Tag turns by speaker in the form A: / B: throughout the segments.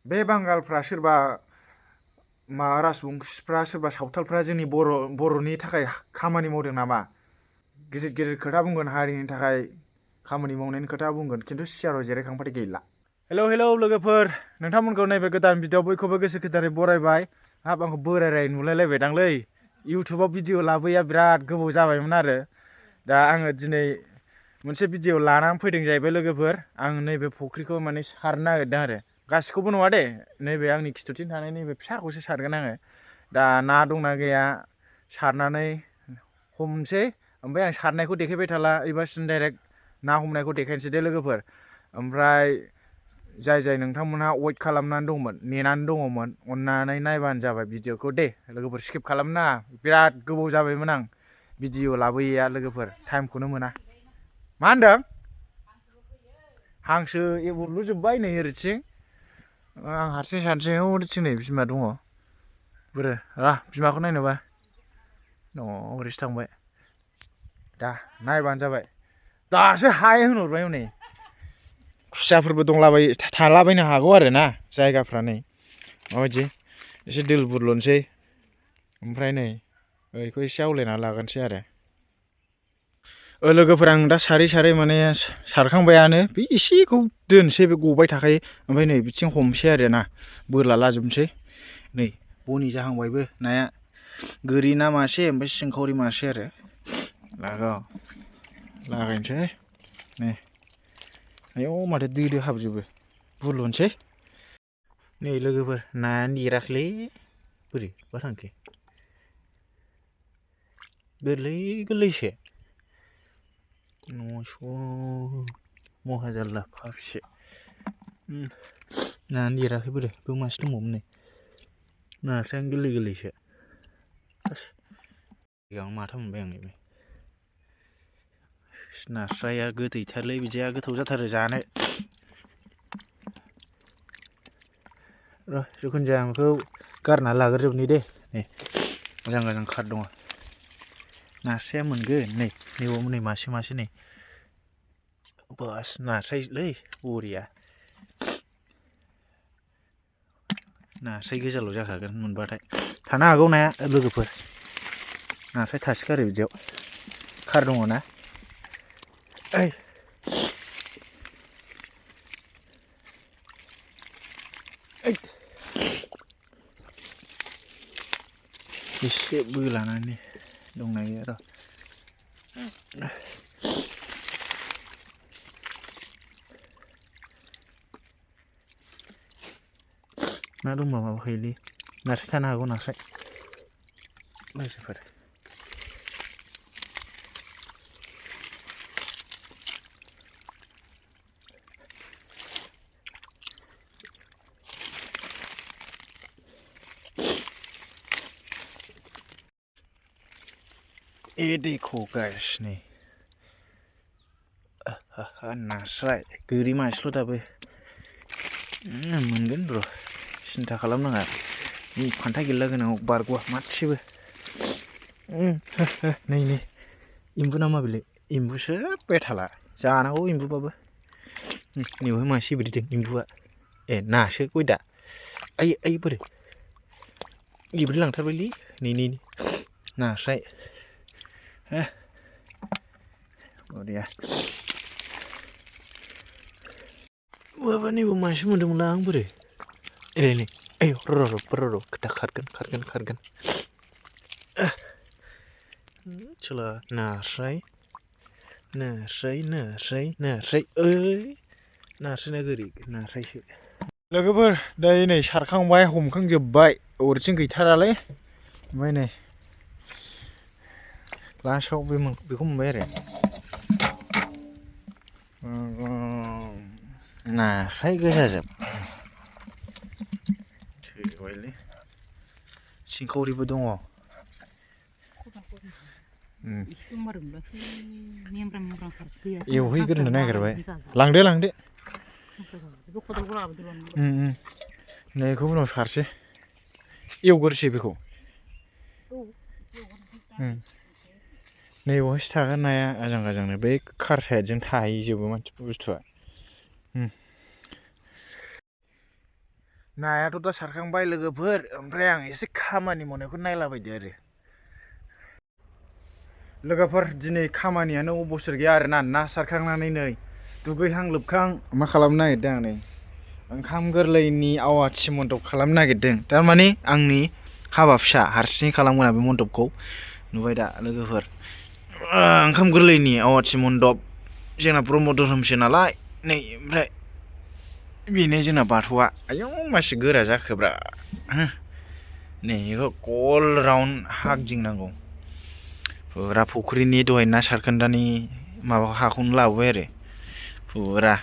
A: बे बांगालफ्रा सोरबा राजबंशिफ्रा सोरबा सावथालफ्रा जोंनि बर'नि थाखाय खामानि मावदों नामा? गिदिर गिदिर खोथा बुंगोन, हारिनि थाखाय खामानि मावनायनि खोथा बुंगोन, खिन्थु सियाराव जिरायखांबाथाय गैला। हेलौ लोगोफोर, नोंथांमोनखौ नैबे गोदान भिडिअ बयखौबो गोसो गोथारै बरायबाय। हाब आंखौ बोरायराय नुलायलायबायदांलै। इउटुबाव भिडिअ लाबोया बिराद गोबाव जाबायमोन आरो दा आङो दिनै मोनसे भिडिअ लानानै फैदों जाहैबाय लोगोफोर। आं नैबे फुख्रिखौ माने सारनो नागिरदों आरो गासिखौबो नङा दे, नैबे आंनि खिथुथिं थानाय नैबे फिसाखौसो सारगोन आङो। दा ना दंना गैया सारनानै हमसै, ओमफ्राय आं सारनायखौ देखायबाय थाला, एबारसिम डाइरेक्ट ना हमनायखौ देखायनोसै दे लोगोफोर। ओमफ्राय जाय नोंथांमोनहा वेट खालामनानै दंमोन, नेनानै दङमोन, अननानै नायबानो जाबाय भिडिअखौ दे लोगोफोर। स्किप खालामनो नाङा, बिराद गोबाव जाबायमोन आं भिडिअ लाबोयैया लोगोफोर, टाइमखौनो मोना। मा होनदों? हांसो एवलुजोब्बाय नै ओरैथिं। आं हारसिं सानसै, ओरैथिं नै बिमा दङ। बोरो बिमाखौ नायनोबा दङ, ओरैसो थांबाय। दा नायबानो जाबाय। दासो हाय होनहरबाय हनै। खुसियाफोरबो दंलाबायो, थालाबायनो हागौ आरो ना जायगाफ्रा। नै माबायदि एसे दोल बुरलुनसै, ओमफ्राय नै बेखौ एसे आवलायना लागोनसै आरो लोगोफोर। आं दा सारै माने सारखांबायानो, बे एसेखौ दोनसै, बे गबाय थाखायो। ओमफ्राय नै बिथिं हमसै आरो ना, बोरला लाजोबनोसै। नै बनि जाहांबायबो नाया, गोरि ना मासे, ओमफ्राय सिंखावरि मासे आरो लागायनोसै। नै आयौ माथो दो हाबजोबो, बुरलुनसै। नै लोगोफोर, नायानो देराखैलै, बोरैबा थांखो। गोरलैसो। महाजारला फाफिसो। नायानो देराखै, बोरो बेयाव मासे दंबावोमोन नै, नास्रायानो गोरलैसो। सिगाङाव माथाम मोनबाय आं नैबे नास्राया। गोदैथारलै बिदिया, गोथाव जाथारो जानो। जिखुनु जाया आं बेखौ गारना लाग्रोजोबनि दे। नै मोजां खार दङ। नास्राया मोनगोन। नैबाव नै मासे नै, बास नास्रायलै बरिया। नास्राय गोजाल' जाखागोन मोनबाथाय। थानो हागौ नाया लोगोफोर, नास्राय थासोगारो बिदियाव। खार दङ ना। एसे बोलानानै दंना गैया र'। ना दंबा माबाखायोलै, नास्राय थानो हागौ, नास्राय लोगोफोर। देखो गाइस, नै नास्राय गोरि मासेल' दाबो। मोनगोन र', सिन्था खालामनाङा। फान्था गिला गोनाङाव बारग'आ मासेबो। नै एम्बु नामा बेलाय? एम्बुसो बेथाला जानांगौ एम्बुबाबो। नैबेवहाय मासे बिरदों एम्बुआ। नासो गयदा। आइ बोरो एब्रेलांथारबायलै। नै नास्राय। बरिया। माबा नैबाव मासे मोनदोंमोनलां आं, बोरो? नै र' खोथा खारगोन। चला नास्राय। नास्रायना गोरि, नास्रायसो लोगोफोर। दायो नै सारखांबाय, हमखांजोब्बाय, अरथिं गैथारालै। ओमफ्राय नै लास्टआव बेखौ मोनबाय आरो नास्राय गोजाजोब। थैबायलै। सिंखावरिबो दङ। एवहैग्रोनो नागिरबाय। लांदो। नै बेखौ उनाव सारसै, एवग्रोसै बेखौ। नै बावहायसो थागोन नाया आजां बै खार साइडजों थाहैजोबो बुस्थुआ। नायाथ' दा सारखांबाय लोगोफोर, ओमफ्राय आं एसे खामानि मावनायखौ नायलाबायदो आरो। लोगोफोर दिनै खामानियानो अबसर गैया आरोना, ना सारखांनानै नै दुगैहां लोबखां मा खालामनो नागिरदों आं नै ओंखाम गोरलैनि आवाथि मन्दप खालामनो नागिरदों। थारमाने आंनि हाबा फिसा हारसिङै खालामगोन आं बे मन्दपखौ, नुबाय दा लोगोफोर। ओंखाम गोरलैनि आवाथि मन्दप, जोंना ब्रह्म धोरोमसो नालाय नै, ओमफ्राय बेनो जोंना बाथौआ। आयौ मासि गोरा जाखोब्रा, नै बेखौ गल राउन्ड हागिदिंनांगौ। फुरा फुख्रिनि दहाय ना सारखोन्दानि माबा हाखौनो लाबोबाय आरो फुरा।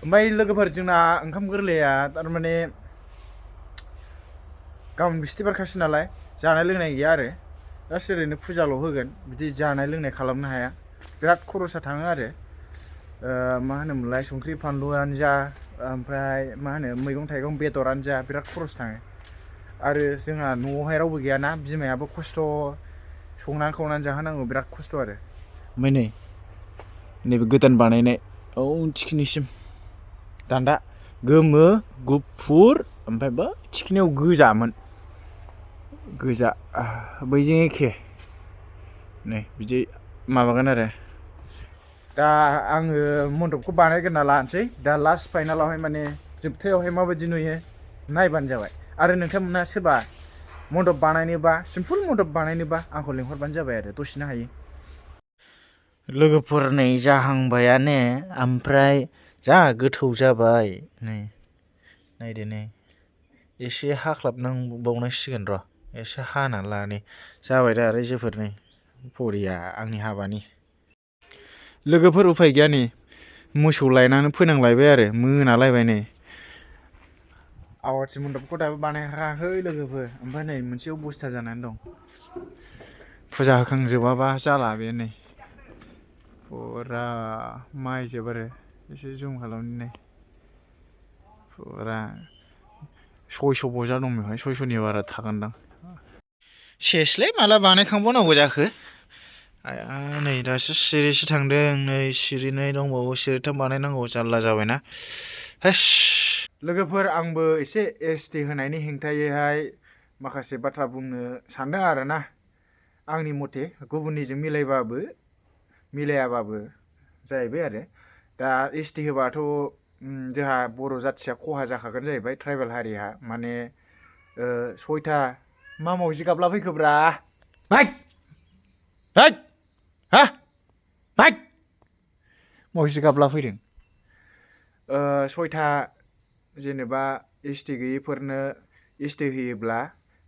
A: ओमफ्राय लोगोफोर जोंना ओंखाम गोरलैया थारमाने गाबोन बिस्थिबारखासो नालाय जानाय लोंनाय गैया आरो, जास्ट ओरैनो फुजाल' होगोन, बिदि जानाय लोंनाय खालामनो हाया। बिराद खरसा थाङो आरो, मा होनोमोनलाय संख्रि फानलुआनो जा, ओमफ्राय मा होनो मैगं थाइगं बेदरानो जा, बिराद खरस थाङो। आरो जोंहा न'आवहाय रावबो गैयाना, बिमायाबो खस्थ' संनानै खावनानै जाहोनांगौ, बिराद खस्थ' आरो। ओमफ्राय नै नैबे गोदान बानायनाय औ थिखिनिसिम दान्दा गोमो गुफुर, ओमफ्राय बै थिखिनियाव गोजामोन, गोजा बैजों एखे नै बिदि माबागोन आरो। दा आङो मन्दपखौ बानायग्रोना लानोसै, दा लास्ट फाइनालावहाय माने जोबथायावहाय माबायदि नुयो नायबानो जाबाय। आरो नोंथांमोनहा सोरबा मन्दप बानायनोबा, सिम्पोल मन्दप बानायनोबा आंखौ लिंहरबानो जाबाय आरो, दसेनो हायो। लोगोफोर नै जाहांबायानो, ओमफ्राय जा गोथौ जाबाय नै, नायदो नै एसे हाख्लाबनांबावनांसिगोन र', एसे हानानै लानि। जाबाय दा रायजोफोर नै बरिया आंनि हाबानि। लोगोफोर उफाय गैया, नै मोसौ लायनानै फोनांलायबाय आरो, मोनालायबाय नै। आवाथि मन्दपखौ दाबो बानायहायाखै लोगोफोर, ओमफ्राय नै मोनसे अबस्था जानानै दं, फुजा होखांजोबाबा जाला बे नै फुरा माइजोब आरो। एसे जुम खालामनि नै, फुरा 600 बजा दं बेवहाय, 600नि बारा थागोनदां। सेसलै माला बानायखांबावनांगौ जाखो, आया नै दासो सिरिसे थांदों, नै सिरिनै दंबावो, सिरिथाम बानायनांगौ, जारला जाबायना हेस। लोगोफोर आंबो एसे एसटि होनायनि हेंथायैहाय माखासे बाथ्रा बुंनो सानदों आरोना। आंनि मथे गुबुननिजों मिलायाबाबो जाहैबाय आरो। दा एसटि होबाथ' जोंहा बर' जाथिया खहा जाखागोन जाहैबाय, ट्राइबेल हारिया। माने 6था मा मावजि गाबला फैखोब्रा, भाइट भाइट हा भाइट, मावजि गाबला फैदों। 6था जेनेबा एसटि गैयिफोरनो एसटि होयोब्ला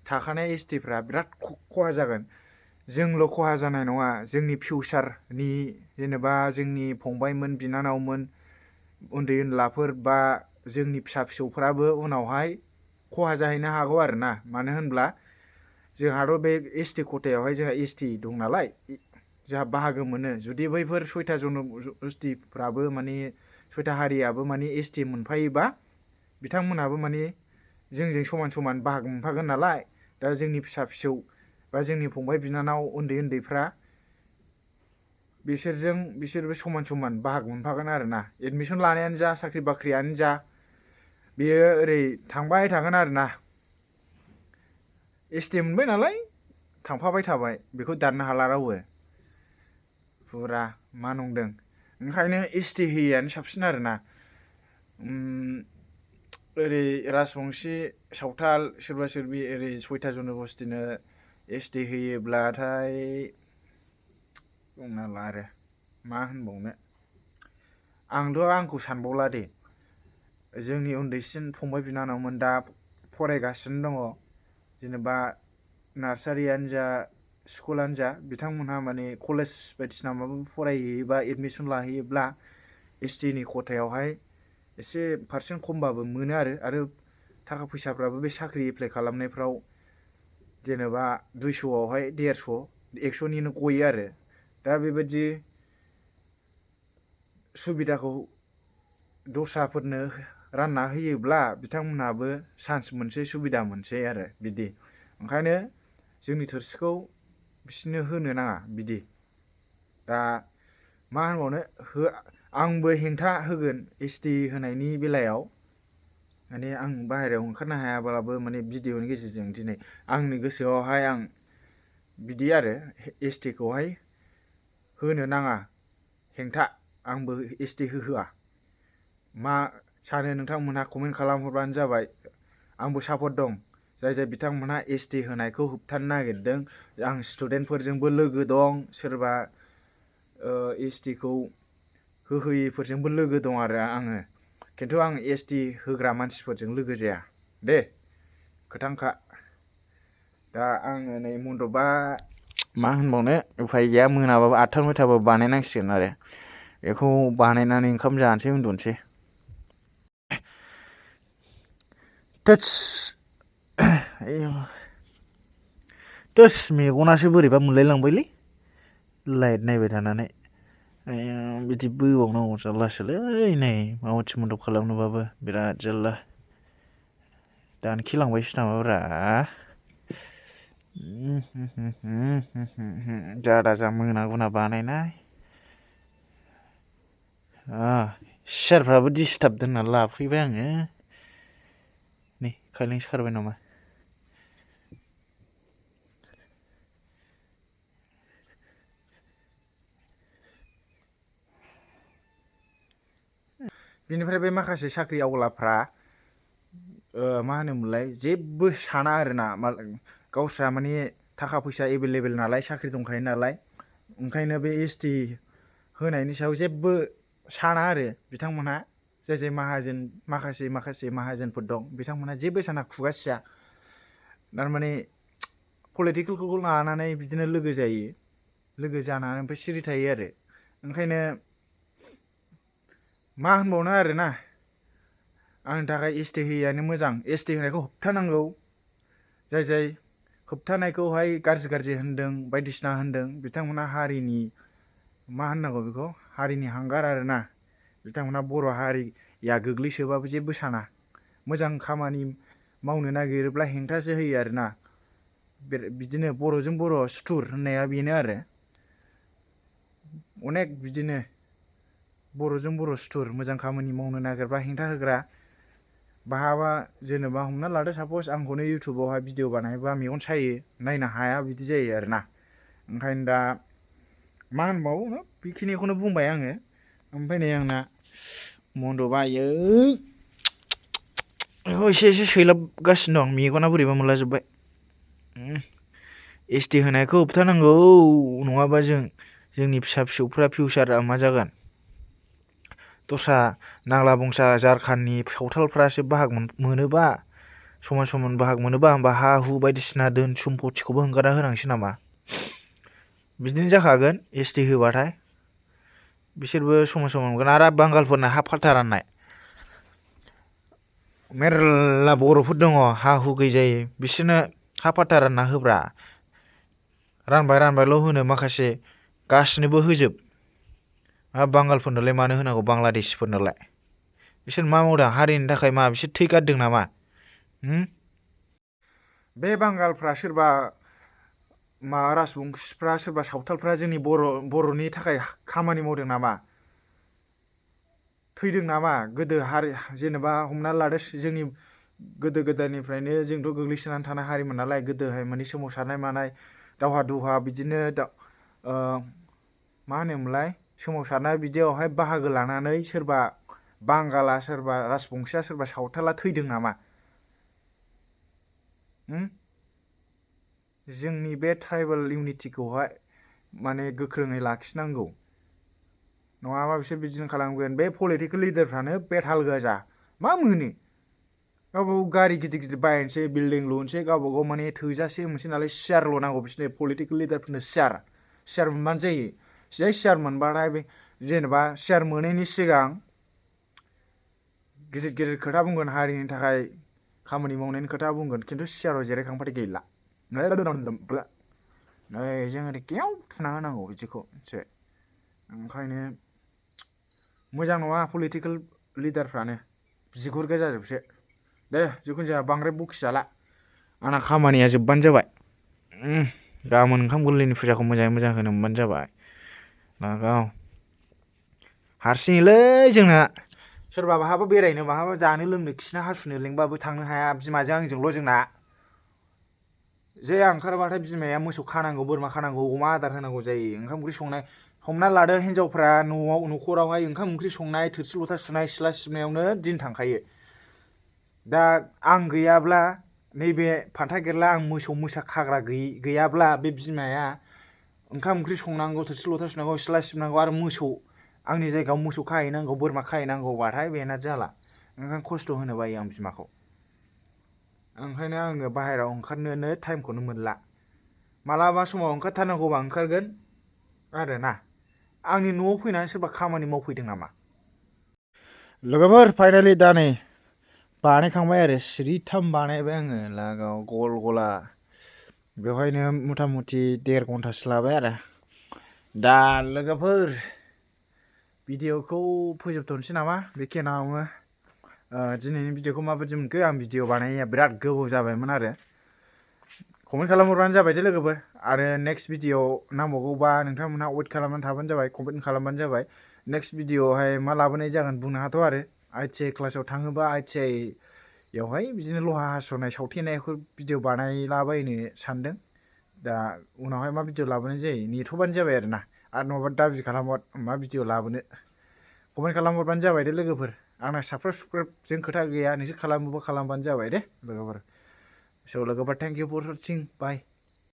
A: थाखानाय एसटिफ्रा बिराद खहा जागोन। जोंल' खहा जानाय नङा, जोंनि फिउचारनि जेनेबा जोंनि फंबायमोन बिनानावमोन उन्दै उनलाफोर बा जोंनि फिसा फिसौफ्राबो उनावहाय खहा जाहैनो हागौ आरोना। मानो होनब्ला जोंहाथ' बे एसटि खथायावहाय जोंहा एसटि दं नालाय, जोंहा बाहागो मोनो। जुदि बैफोर 6था जन'गस्टिफ्राबो माने 6था हारियाबो माने एसटि मोनफायोबा बिथांमोनहाबो माने जोंजों समान समान बाहागो मोनफागोन नालाय। दा जोंनि फिसा फिसौ बा जोंनि फंबाय बिनानाव उन्दै उन्दैफ्रा बिसोरबो समान समान बाहागो मोनफागोन आरोना। एडमिसन लानायानो जा, साख्रि बाख्रियानो जा, बेयो ओरै थांबाय थागोन आरोना। एसटि मोनबाय नालाय थांफाबाय थाबाय, बेखौ दाननो हाला रावबो, फुरा मा नंदों। ओंखायनो एसटि होयैआनो साबसिन आरोना। ओरै राजबंसि सावथाल सोरबा सोरबि ओरै 6था जन'गस्टिनो एसटि होयोब्लाथाय बुंनांला आरो मा होनबावनो। आंथ' आंखौ सानबावला दे, जोंनि उन्दैसिन फंबाय बिनानावमोन दा फरायगासिनो दङ, जेनेबा नार्सारियानो जा स्कुलानो जा, बिथांमोनहा माने कलेज बायदिसिना माबा फरायहैयोबा एडमिसन लाहैयोब्ला एसटिनि खथायावहाय एसे पारसेन्ट खमबाबो मोनो आरो थाखा फैसाफ्राबो बे साख्रि एप्लाइ खालामनायफ्राव जेनेबा 200आवहाय 150 100निनो गयो आरो। दा बेबायदि सुबिदाखौ दस्राफोरनो रानना होयोब्ला बिथांमोनहाबो चान्स मोनसै, सुबिदा मोनसै आरो बिदि। ओंखायनो जोंनि थोरसिखौ बिसोरनो होनो नाङा बिदि। दा मा होनबावनो, आंबो हेंथा होगोन एसटि होनायनि बेलायाव। माने आं बाहेरायाव ओंखारनो हायाब्लाबो माने भिडिअनि गेजेरजों दिनै आंनि गोसोआवहाय आं बिदि आरो एसटि खौहाय होनो नाङा हेंथा आंबो एसटि होहोआ मा सानो नोंथांमोनहा कमेन्ट खालामहरबानो जाबाय आंबो सापर्ट दं जाय बिथांमोनहा एसटि होनायखौ होबथानो नागिरदों आं स्टुडेन्टफोरजोंबो लोगो दं सोरबा एसटि खौ होहोयैफोरजोंबो लोगो दं आरो आङो खिन्थु आं एसटि होग्रा मानसिफोरजों लोगो जाया दे खोथांखा दा आङो नै मन्दपआ मा होनबावनो उफाय गैया मोनाबाबो 8था 9थाबाबो बानायनांसिगोन आरो बेखौ बानायनानै ओंखाम जानोसै उन्दुनोसै टोस मेगनासो बोरैबा मोनलायलांबायलै लाइट नायबाय थानानै बिदि बोबावनांगौ जारलासोलै नै माबा मोनसे मन्दप खालामनोबाबो बिराद जारला दानखिलांबायसो नामाब्रा जादा जा मोना गुना बानायनाय सियारफ्राबो डिस्टार्ब दोनना लाफैबाय आङो नै खायलें सारबाय नामा बिनिफ्राय बे माखासे साख्रि आवलाफ्रा मा होनोमोनलाय जेबो साना आरोना गावस्रा माने थाखा फैसा एभेलेबेल नालाय साख्रि दंखायो नालाय ओंखायनो बे एसटि होनायनि सायाव जेबो साना आरो बिथांमोनहा जाय माहाजोन माखासे माहाजोनफोर दं बिथांमोनहा जेबो साना खुगा सिया थारमाने पलिटिकेलखौ लानानै बिदिनो लोगो जायो लोगो जानानै ओमफ्राय सिरि थायो आरो ओंखायनो मा होनबावनो आरोना आंनि थाखाय एसटि होयैआनो मोजां एसटि होनायखौ होबथानांगौ जाय होबथानायखौहाय गाज्रि होनदों बायदिसिना होनदों बिथांमोना हारिनि मा होननांगौ बेखौ हारिनि हांगार आरोना बिथांमोना बर' हारिया गोग्लैसोबाबो जेबो साना मोजां खामानि मावनो नागिरोब्ला हेंथासो होयो आरोना बिदिनो बर'जों बर' सुथुर होननाया बेनो आरो अनेक बिदिनो बर'जों बर' सुथुर मोजां खामानि मावनो नागिरबा हेंथा होग्रा बाहाबा जेनेबा हमना लादो सापस आंखौनो इउटुबावहाय भिडिअ बानायबा मेगन सायो नायनो हाया बिदि जायो आरोना ओंखायनो दा मा होनबावनो बेखिनिखौनो बुंबाय आङो ओमफ्राय नै आंना मन्दपआ एसे सैलाबगासिनो दं मेगना बोरैबा मोनलाजोब्बाय एसटि होनायखौ होबथानांगौ नङाबा जोंनि फिसा फिसौफ्रा फिउचारा मा जागोन दस्रा नांला बंसा झारखन्डनि सावथालफ्रासो बाहागो मोनोबा समान बाहागो मोनोबा होमबा हा हु बायदिसिना धोन सम्पतिखौबो हंगारना होनांसै नामा बिदिनो जाखागोन एसटि होबाथाय बिसोरबो समान मोनगोन आरो बांगालफोरना हा फाल्था राननाय मेरला बर'फोर दङ हा हु गैजायै बिसोरनो हा फाल्था रानना होब्रा रानबायल' होनो माखासे गासिनोबो होजोब बांगालफोरनोलाय मानो होनांगौ बांलादेशिफोरनोलाय बिसोर मा मावदों हारिनि थाखाय मा बिसोर थै गारदों नामा बे बांगालफ्रा सोरबा माबा राजबंशिफ्रा सोरबा सावथालफ्रा जोंनि बर'नि थाखाय खामानि मावदों नामा थैदों नामा गोदो हारि जेनेबा हमना लादो जोंनि गोदो गोदायनिफ्रायनो जोंथ' गोग्लैसोनानै थानाय हारिमोन नालाय गोदोहाय माने सोमावसारनाय मानाय दावहा दुहा बिदिनो मा होनोमोनलाय सोमावसारनाय बिदियावहाय बाहागो लानानै सोरबा बांगाला सोरबा राजबंशिया सोरबा सावथाला थैदों नामा जोंनि बे ट्राइबेल इउनिटिखौहाय माने गोख्रोङै लाखिनांगौ नङाबा बिसोर बिदिनो खालामगोन बे पलिटिकेल लिडारफ्रानो बेथाल गोजा मा मोनो गावबागाव गारि गिदिर बायनोसै बिल्डिं लुनोसै गावबागाव माने थोजासे मोनसे नालाय सियारल' नांगौ बिसोरनो पलिटिकेल लिडारफोरनो सियार मोनबानो जायो जै सियार मोनबाथाय बे जेनेबा सियार मोनैनि सिगां गिदिर खोथा बुंगोन हारिनि थाखाय खामानि मावनायनि खोथा बुंगोन खिन्थु सियाराव जिरायखांबाथाय गैला नै जों ओरै केव थुना होनांगौ बिदिखौसो ओंखायनो मोजां नङा पलिटिकेल लिडारफ्रानो बिगुर गोजाजोबसो दे जिखुनु जाया बांद्राय बखिजाला आंना खामानिया जोबबानो जाबाय गाबोन ओंखाम गोरलैनि फुजाखौ मोजाङै मोजां होनो मोनबानो जाबाय लागाव हारसिङैलै जोंना सोरबा बाहाबा बेरायनो बाहाबा जानो लोंनो खिनो हासुनो लिंबाबो थांनो हाया बिमाजों आंजोंल' जोंना जे ओंखारबाथाय बिमाया मोसौ खानांगौ बोरमा खानांगौ अमा आदार होनांगौ जायो ओंखाम ओंख्रि संनाय हमना लादो हिनजावफ्रा न'खरावहाय ओंखाम ओंख्रि संनाय थोरसि लथा सुनाय सिथ्ला सिबनायावनो दिन थांखायो दा आं गैयाब्ला नैबे फान्था गेरला आं मोसौ मोसा खाग्रा गैयाब्ला बे बिमाया ओंखाम ओंख्रि संनांगौ थोरसि लथा सुनांगौ सिथ्ला सिबनांगौ आरो मोसौ आंनि जायगायाव मोसौ खाहैनांगौ बोरमा खाहैनांगौबाथाय बेना जाला ओंखायनो खस्थ' होनो बायो आं बिमाखौ ओंखायनो आङो बाहेरायाव ओंखारनोनो टाइमखौनो मोनला मालाबा समाव ओंखारथारनांगौबा ओंखारगोन आरोना आंनि न'आव फैनानै सोरबा खामानि मावफैदों नामा लोगोफोर फाइनालि दा नै बानायखांबाय आरो सिरिथाम बानायबाय आङो लागाव गल गला बेवहायनो मथा मथि 1.5 घन्टासो लाबाय आरो दा लोगोफोर भिडिअखौ फोजोबथ'नोसै नामा बेखिनियावनो दिनैनि भिडिअखौ माबायदि मोनखो आं भिडिअ बानायनाया बिराद गोबाव जाबायमोन आरो कमेन्ट खालामहरबानो जाबाय दे लोगोफोर आरो नेक्स्ट भिडिअ नांबावगौबा नोंथांमोनहा वेट खालामनानै थाबानो जाबाय कमेन्ट खालामबानो जाबाय नेक्स्ट भिडिअआवहाय मा लाबोनाय जागोन बुंनो हाथ'आ आरो ITI क्लासाव थाङोबा ITI यावहाय बिदिनो लहा हास'नाय सावथेनायखौ भिडिअ बानायलाबायनो सानदों दा उनावहाय मा भिडिअ लाबोनाय जायो नेथ'बानो जाबाय आरोना आरो नङाबा दाबि खालामहर मा भिडिअ लाबोनो कमेन्ट खालामहरबानो जाबाय दे लोगोफोर आंना साबस्क्राइबजों खोथा गैया नोंसोर खालामोबा खालामबानो जाबाय दे लोगोफोर स' लोगोफोर thank you for watching bye